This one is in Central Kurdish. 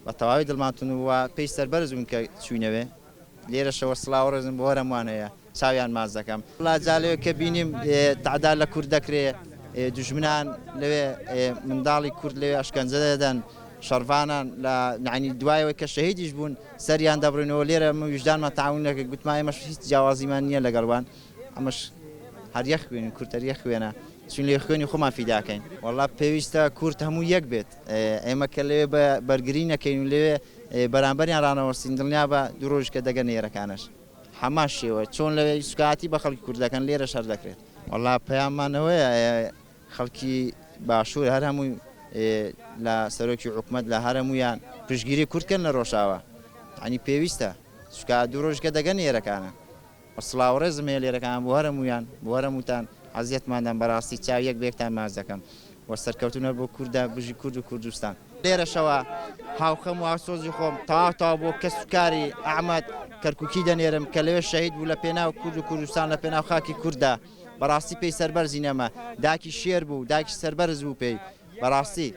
بە تەواوی دڵمان توند بوو و پێی سەربەرز بووین کە چووینەوێ. لێرەشەوە سڵاو و ڕێزم بۆ هەر هەمووان هەیە. چاویان ماچ دەکەم. وەڵا جا لەوێ کە بینیم تەعدا لە کورد دەکرێ، دوژمنان لەوێ منداڵی کورد لەوێ ئەشکەنجە دەدەن، شەڕڤانان لە یانی دوای ئەوەی کە شەهیدیش بوون سەریان دەبڕینەوە لێرە من ویژدانمان تەعاون نەکرد گوتمان ئێمەش هیچ جیاوازیمان نییە لەگەڵ وان ئەمەش هەر یەک خوێنین کورد هەر یەک خوێنە چون لێ خوێنی خۆمان فیداکەین. وەڵا پێویستە کورد هەموو یەک بێت ئێمە کە لەوێ بەرگری نەکەین و لەوێ بەرامبەریان ڕانەوەستین دڵنیابە دوو ڕۆژ کە دەگەنە ئێرەکانەش هەمان شێوە چۆن لەوێ سوکایەتی بە خەڵکی کورد دەکەن لێرەش هەر دەکرێت. وەڵا پەیاممان ئەوەیە خەڵکی باشوور هەر هەمووی لە سەرۆکی حکومەت لە هەر هەموویان پشتگیری کورد کەن لە ڕۆژاوا یانی پێویستە چونکە دوو ڕۆژکە دەگەن ئێرەکانە سڵاو و ڕێزم هەیە لێرەکان بۆ هەر هەموویان بۆ هەر هەمووتان عەزیەتمان دان بەڕاستی چاو یەک بەیەکتان ماچ دەکەم و سەرکەوتن هەر بۆ کوردە بژی کورد و کوردستان. لێرەشەوە هاوخەم و هاوسۆزی خۆم تەواو تەواو بۆ کەس و کاری ئەحمەد کەرکوکی دەنێرم کە لەوێ شەهید بوو لە پێناو کورد و کوردستان لە پێناو خاکی کورددا بەڕاستی پێی سەربەرزین ئەمە داکی شێر بوو داکی سەربەرز بوو پێی بەڕاستی.